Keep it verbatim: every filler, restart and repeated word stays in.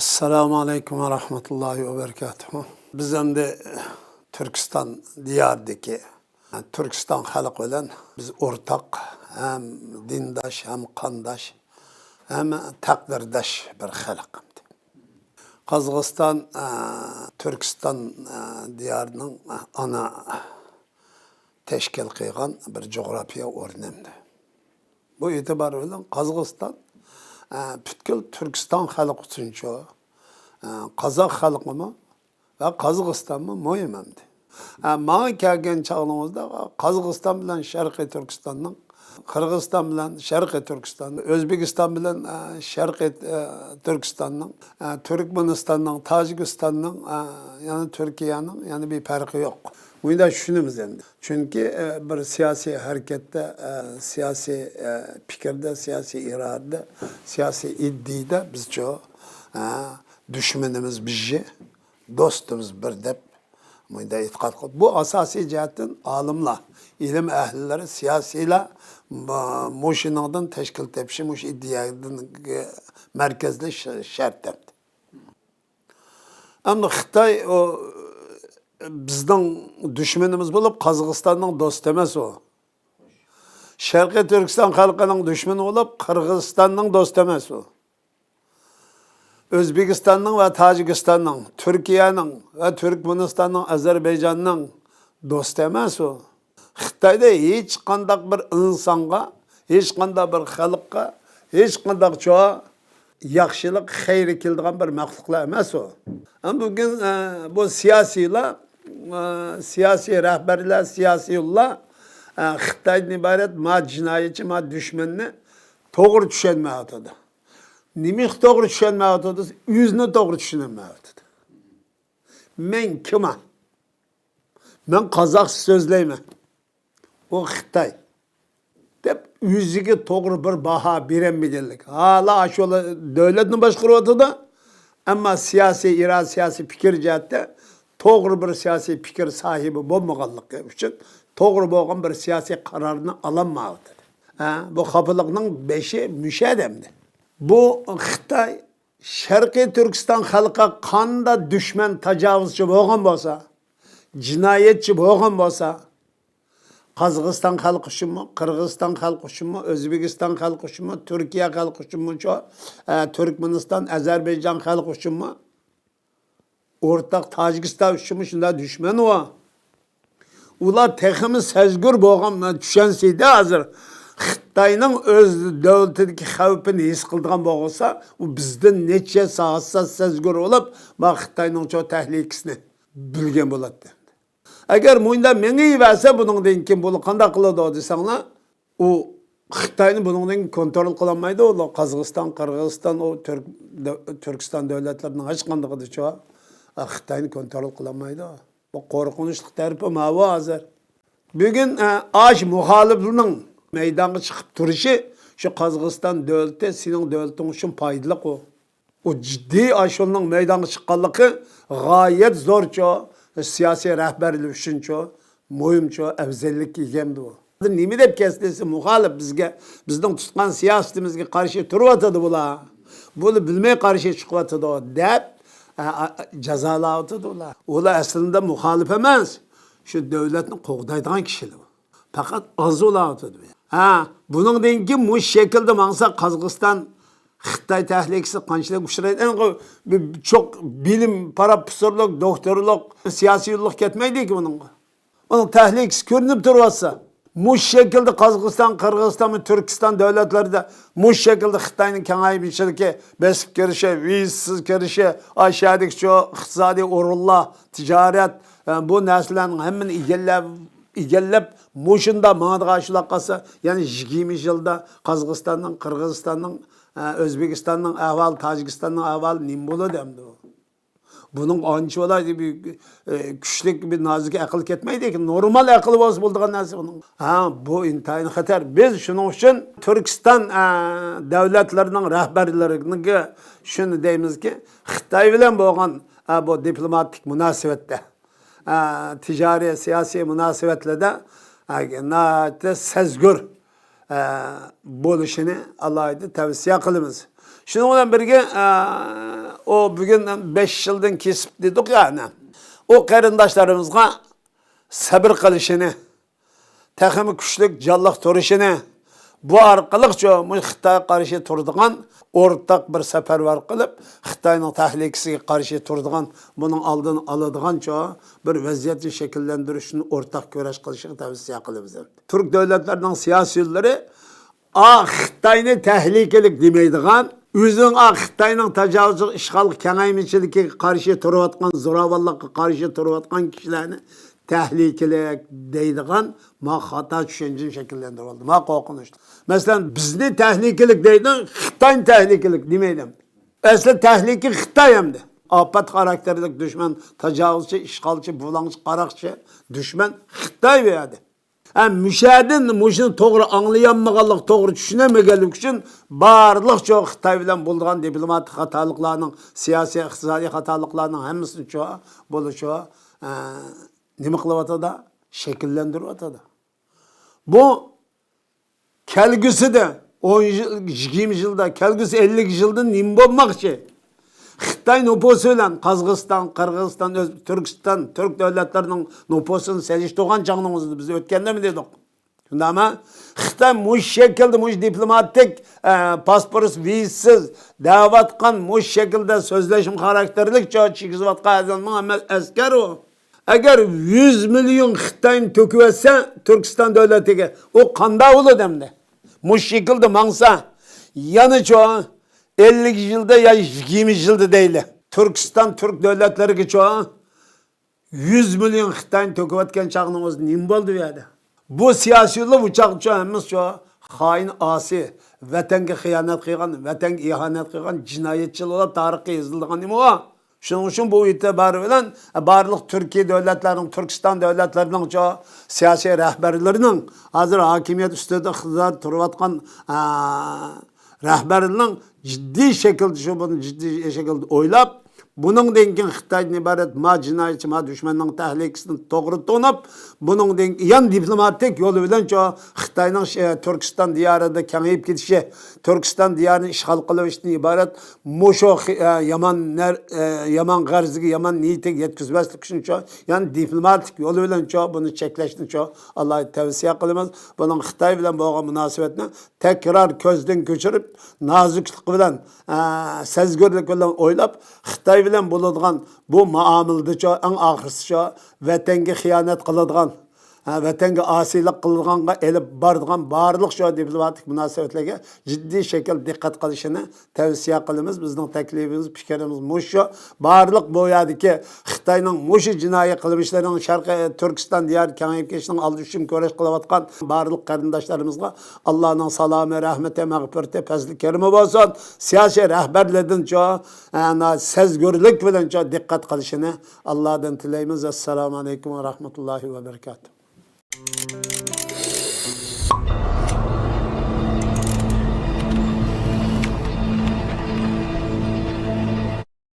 ئەسسالامۇ ئەلەيكۇم ۋە رەھمەتۇللاھى ۋە بەرىكاتۇھۇ. بىز ئەمدى تۈركىستان دىيارىدىكى تۈركىستان خەلقى بىلەن بىز ئورتاق ھەم دىنداش، ھەم قانداش، ھەم تەقدىرداش بىر خەلق. قازاقىستان، ئە، تۈركىستان، ئە، دىيارىنىڭ ئانا تەشكىل قىلغان بىر جۇغراپىيە ئورنى. بۇ ئېتىبار بىلەن قازاقىستان، ئە، پۈتكۈل تۈركىستان خەلقى ئۈچۈنچۇ، ئە، قازاق خەلقىمۇ ۋە قازاقىستانمۇ مۇھىم ئەمدى. ئە، ماڭا كەلگەن چاغلىرىڭىزدا قازاقىستان بىلەن شەرقىي تۈركىستاننىڭ، قىرغىزىستان بىلەن شەرقىي تۈركىستان، ئۆزبېكىستان بىلەن، ئە، شەرقىي، ئە، تۈركىستاننىڭ، ئە، تۈركمەنىستاننىڭ، تاجىكىستاننىڭ، ئە، يەنى تۈركىيەنىڭ يەنى بىر پەرقى يوق. بۇنى چۈشىنىمىز ئەمدى. چۈنكى، ئە، بىر سىياسىي ھەرىكەتتە، ئە، سىياسىي، ئە، پىكىردە، سىياسىي ئىرادىدە، سىياسىي ئىدىيىدە بىزچۇ، ئە، دۈشمىنىمىز بىر، دوستىمىز بىر دەپ مۇنداق ئېتىقاد قىلىپ، بۇ ئاساسىي جەھەتتىن ئالىملار، ئىلىم ئەھلىلىرى، سىياسىيلار مۇ-، مۇشۇنىڭدىن تەشكىل تېپىشى، مۇشۇ ئىدىيەدىن مەركەزلىشىش شەرت ئەمدى. ئەمدى خىتاي ئۇ بىزنىڭ دۈشمىنىمىز بولۇپ، قازاقىستاننىڭ دوستى ئەمەس ئۇ. شەرقىي تۈركىستان خەلقىنىڭ دۈشمىنى بولۇپ، قىرغىزىستاننىڭ دوستى ئەمەس ئۇ. ئۆزبېكىستاننىڭ ۋە تاجىكىستاننىڭ، تۈركىيەنىڭ ۋە تۈركمەنىستاننىڭ، ئەزەربەيجاننىڭ دوستى ئەمەس ئۇ. خىتايدا ھېچقانداق بىر ئىنسانغا، ھېچقانداق بىر خەلققە، ھېچقانداق چوغا ياخشىلىق، خەيرى كېلىدىغان بىر مەخلۇقلار ئەمەس ئۇ. ئەمما بۈگۈن، ئە، بۇ سىياسىيلار، ئە، سىياسىي رەھبەرلەر، سىياسىيونلار، ئە، خىتايدىن ئىبارەت ما جىنايەتچى، ما دۈشمەننى توغرا چۈشەنمەيۋاتىدۇ. نېمىشقا توغرا چۈشەنمەيۋاتىدۇ؟ ئۆزىنى توغرا چۈشىنەلمەيۋاتىدۇ. مەن كىمەن؟ مەن قازاقچە سۆزلەيمەن. ئۇ خىتاي. دەپ ئۆزىگە توغرا بىر باھا بېرەلمىگەنلىك. ھالا ئاشۇ دۆلەتنى باشقۇرۇۋاتىدۇ. ئەمما سىياسىي ئىرادە، سىياسىي پىكىر جەھەتتە توغرا بىر سىياسىي پىكىر ساھىبى بولمىغانلىقى ئۈچۈن توغرا بولغان بىر سىياسىي قارارنى ئالالمايۋاتىدۇ. ھە، بۇ خاپىلىقنىڭ بېشى مۇشۇ ئەمدى. بۇ خىتاي شەرقىي تۈركىستان خەلقىگە قانداق دۈشمەن، تاجاۋۇزچى بولغان بولسا، جىنايەتچى بولغان بولسا، قازاقىستان خەلقى ئۈچۈنمۇ، قىرغىزىستان خەلقى ئۈچۈنمۇ، ئۆزبېكىستان خەلقى ئۈچۈنمۇ، تۈركىيە خەلقى ئۈچۈنمۇ، چو-، ئە، تۈركمەنىستان، ئەزەربەيجان خەلقى ئۈچۈنمۇ، ئورتاق تاجىكىستان ئۈچۈنمۇ شۇنداق دۈشمەن ئۇ. ئۇلار تېخىمۇ سەزگۈر بولغان، چۈشەنسىدى ھازىر. خىتاينىڭ ئۆز دۆلىتىدىكى خەۋپىنى ھېس قىلىدىغان بولسا، ئۇ بىزدىن نەچچە سائەت سەزگۈر بولۇپ، ما خىتاينىڭ چوڭ تەھلىكىسىنى بىلگەن بولاتتى. ئەگەر مۇنداق مېڭىۋەرسە، بۇنىڭدىن كېيىن بۇلار قانداق قىلىدۇ دېسەڭلار، ئۇ خىتاينى بۇنىڭدىن كېيىن كونترول قىلالمايدۇ. ئۇلار قازاقىستان، قىرغىزىستان، ئۇ تۈرك-، تۈركىستان دۆلەتلىرىنىڭ ھېچقاندىقىدىچۇ خىتاينى كونترول قىلالمايدۇ. بۇ قورقۇنچلۇق تەرىپى ماۋۇ ھازىر. بۈگۈن، ئە، ئاش مۇخالىپلىرىنىڭ مەيدانغا چىقىپ تۇرۇشى شۇ قازاقىستان دۆلىتى سېنىڭ دۆلىتىڭ ئۈچۈن پايدىلىق ئۇ. ئۇ جىددىي ئاشۇنىڭ مەيدانغا چىققانلىقى غايەت زورچۇ، سىياسىي رەھبەرلىك ئۈچۈنچۇ، مۇھىمچۇ، ئەۋزەللىككە ئىگە ئەمدى ئۇ. نېمە دەپ كەتتى دېسە، مۇخالىپ بىزگە، بىزنىڭ تۇتقان سىياسىتىمىزگە قارشى تۇرۇۋاتىدۇ بۇلار. بۇنى بىلمەي قارشى چىقىۋاتىدۇ دەپ، ئە، ئە، جازالاۋاتىدۇ ئۇلار. ئۇلار ئەسلىدە مۇخالىپ ئەمەس، شۇ دۆلەتنى قوغدايدىغان كىشىلەر. پەقەت ئاز ئۇلار ئوتىدۇ. ھە، بۇنىڭدىن كېيىن مۇشۇ شەكىلدە ماڭسا، قازاقىستان خىتاي تەھلىكىسى قانچىلىك ئۇچرايدۇ؟ ئەنقا بىر چوق بىلىم، پاراپسورلۇق، دوكتورلۇق، سىياسىيونلۇق كەتمەيدىكى بۇنىڭغا. ئۇنىڭ تەھلىكىسى كۆرۈنۈپ تۇرۇۋاتسا، مۇشۇ شەكىلدە قازاقىستان، قىرغىزىستان ۋە تۈركىستان دۆلەتلىرىدە مۇشۇ شەكىلدە خىتاينىڭ كېڭەيمىچىلىكى، بېسىپ كىرىشى، ۋىزىسىز كىرىشى، ئاشۇ يەردىكى شۇ ئىقتىسادىي ئورۇنلار، تىجارەت، ئە، بۇ نەرسىلەرنىڭ ھەممىنى ئىگىلەپ، ئىگىلەپ، مۇشۇنداق ماڭىدىغان ئاشۇنداق قالسا، يەنە يىگىرمە يىلدا قازاقىستاننىڭ، قىرغىزىستاننىڭ، ئە، ئۆزبېكىستاننىڭ ئەھۋالى، تاجىكىستاننىڭ ئەھۋالى نېمە بولىدۇ ئەمدى ئۇ؟ بۇنىڭ ئانچە بولايدۇ، بىر، ئە، كۈچلۈك، بىر نازۇك ئەقىل كەتمەيدۇ، لېكىن نورمال ئەقىل بولسا بولىدىغان نەرسە بۇنىڭ. ھە، بۇ ئىنتايىن خەتەر. بىز شۇنىڭ ئۈچۈن تۈركىستان، ئە، دۆلەتلىرىنىڭ رەھبەرلىرىگە شۇنى دەيمىزكى، خىتاي بىلەن بولغان، ئە، بۇ دىپلوماتىك مۇناسىۋەتتە، ئە، تىجارىي، سىياسىي مۇناسىۋەتلەردە، ئە، ناھايىتى سەزگۈر، ئە، بولۇشىنى ئالاھىدە تەۋسىيە قىلىمىز. شۇنىڭ بىلەن بىرگە، ئە، ئۇ بۈگۈن بەش يىلدىن كېسىپ دېدۇق يا، ئەنە. ئۇ قېرىنداشلىرىمىزغا سەبرى قىلىشىنى، تېخىمۇ كۈچلۈك، جانلىق تۇرۇشىنى، بۇ ئارقىلىقچۇ مۇشۇ خىتايغا قارشى تۇرىدىغان ئورتاق بىر سەپەرۋەر قىلىپ، خىتاينىڭ تەھلىكىسىگە قارشى تۇرىدىغان، بۇنىڭ ئالدىنى ئالىدىغانچۇ بىر ۋەزىيەتنى شەكىللەندۈرۈش ئۈچۈن ئورتاق كۈرەش قىلىشىغا تەۋسىيە قىلىمىز. تۈرك دۆلەتلىرىنىڭ سىياسىيونلىرى ئا خىتاينى تەھلىكىلىك دېمەيدىغان، ئۆزىنىڭ ئا خىتاينىڭ تاجاۋۇزچىلىق، ئىشغال، كېڭەيمىچىلىكىگە قارشى تۇرۇۋاتقان، زوراۋانلىققا قارشى تۇرۇۋاتقان كىشىلەرنى تەھلىكىلىك دەيدىغان ما خاتا چۈشەنچىنى شەكىللەندۈرۈۋالدى. ما قورقۇنچلۇق. مەسىلەن، بىزنى تەھلىكىلىك دەيدۇ، خىتاينى تەھلىكىلىك دېمەيدۇ. ئەسلى تەھلىكە خىتاي ئەمدى. ئاپەت خاراكتېرلىك دۈشمەن، تاجاۋۇزچى، ئىشغالچى، بۇلاڭچى، قاراقچى دۈشمەن خىتاي بۇ يەردە. ھە، مۇشەدىن مۇشۇنى توغرا ئاڭلىيالمىغانلىق، توغرا چۈشىنەلمىگەنلىك ئۈچۈن بارلىق شۇ خىتاي بىلەن بولىدىغان دىپلوماتىك خاتالىقلارنىڭ، سىياسىي، ئىقتىسادىي خاتالىقلارنىڭ ھەممىسىنى شۇ، بولۇشۇ، ئە، نېمە قىلىۋاتىدۇ؟ شەكىللەندۈرۈۋاتىدۇ. بۇ كەلگۈسىدە ئون يىل، يىگىرمە يىلدا، كەلگۈسى ئەللىك يىلدا نېمە بولماقچى؟ خىتاي نوپۇسى بىلەن قازاقىستان، قىرغىزىستان، ئۆز-، تۈركىستان، تۈرك دۆلەتلىرىنىڭ نوپۇسىنى سېلىشتۇرغان چاغنىڭ ئۆزىدە بىز ئۆتكەندە نېمە دېدۇق؟ شۇنداقمۇ؟ خىتاي مۇشۇ شەكىلدە، مۇشۇ دىپلوماتىك، ئە، پاسپورت، ۋىزىسىز دەۋاتقان، مۇشۇ شەكىلدە سۆزلەشمە خاراكتېرلىك چېكىزىۋاتقان ھەممە ئەسكەر ئۇ. ئەگەر يۈز مىليون خىتاينى تۆكۈۋەتسە تۈركىستان دۆلىتىگە، ئۇ قانداق بولىدۇ ئەمدى؟ مۇشۇ شەكىلدە ماڭسا، يەنىچۇ، ئەللىك يىلدا يا يىگىرمە يىلدا دەيلى، تۈركىستان، تۈرك دۆلەتلىرىگىچۇ يۈز مىليون خىتاينى تۆكۈۋەتكەن چاغنىڭ ئۆزىدە نېمە بولدى بۇ يەردە؟ بۇ سىياسىيونلار بۇ چاغقىچۇ ھەممىسىچۇ خائىن، ئاسىي، ۋەتەنگە خىيانەت قىلغان، ۋەتەنگە ئىھانەت قىلغان جىنايەتچىلەر بولۇپ تارىخقا يېزىلىدىغان نېمە ئۇ؟ شۇنىڭ ئۈچۈن بۇ ئېتىبارى بىلەن بارلىق تۈركىي دۆلەتلەرنىڭ، تۈركىستان دۆلەتلىرىنىڭچۇ سىياسىي رەھبەرلىرىنىڭ، ھازىر ھاكىمىيەت ئۈستىدە ئىقتىدار تۇرۇۋاتقان، ئا، رەھبەرلىرىنىڭ جىددىي شەكىلدە، شۇ بۇنى جىددىي شەكىلدە ئويلاپ، بۇنىڭدىن كېيىن خىتايدىن ئىبارەت ما جىنايەتچى، ما دۈشمەننىڭ تەھلىكىسىنى توغرا تونۇپ، بۇنىڭدىن يان دىپلوماتىك يولى بىلەنچۇ خىتاينىڭ شې-، تۈركىستان دىيارىدا كېڭىيىپ كېتىشى، تۈركىستان دىيارىنى ئىشغال قىلىۋېلىشتىن ئىبارەت مۇشۇ خى-، ئە، يامان نەر-، ئە، يامان غەرىزىگە، يامان نىيىتىگە يەتكۈزمەسلىك ئۈچۈنچۇ، يەنە دىپلوماتىك يولى بىلەنچۇ بۇنى چەكلەشنىچۇ ئالاھىدە تەۋسىيە قىلىمىز. بۇنىڭ خىتاي بىلەن بولغان مۇناسىۋەتنى تەكرار كۆزدىن كۆچۈرۈپ، نازۇكلۇق بىلەن، ئە، سەزگۈرلۈك بىلەن ئويلاپ، خىتاي بىلەن بولىدىغان بۇ مۇئامىلىدىچۇ، ئەڭ ئاخىرسىچۇ، ۋەتەنگە خىيانەت قىلىدىغان، ئە، ۋەتەنگە ئاسىيلىق قىلىدىغانغا ئېلىپ بارىدىغان بارلىق شۇ دىپلوماتىك مۇناسىۋەتلەرگە جىددىي شەكىلدە دىققەت قىلىشىنى تەۋسىيە قىلىمىز. بىزنىڭ تەكلىپىمىز، پىكرىمىز مۇشۇ. بارلىق بۇ يەردىكى خىتاينىڭ مۇشۇ جىنايى قىلمىشلىرىنىڭ شەرقىي تۈركىستان دىيارى كېڭىيىپ كېتىشىنىڭ ئالدى ئۈچۈن كۈرەش قىلىۋاتقان بارلىق قېرىنداشلىرىمىزغا ئاللانىڭ سالامى، رەھمىتى، مەغپىرىتى، پەزلى، كېرىمى بولسۇن. سىياسىي رەھبەرلەردىنچۇ، ئەنە، سەزگۈرلۈك بىلەنچۇ دىققەت قىلىشىنى ئاللادىن تىلەيمىز. ئەسسالامۇ ئەلەيكۇم ۋە رەھمەتۇللاھى ۋە بەرىكاتۇھ.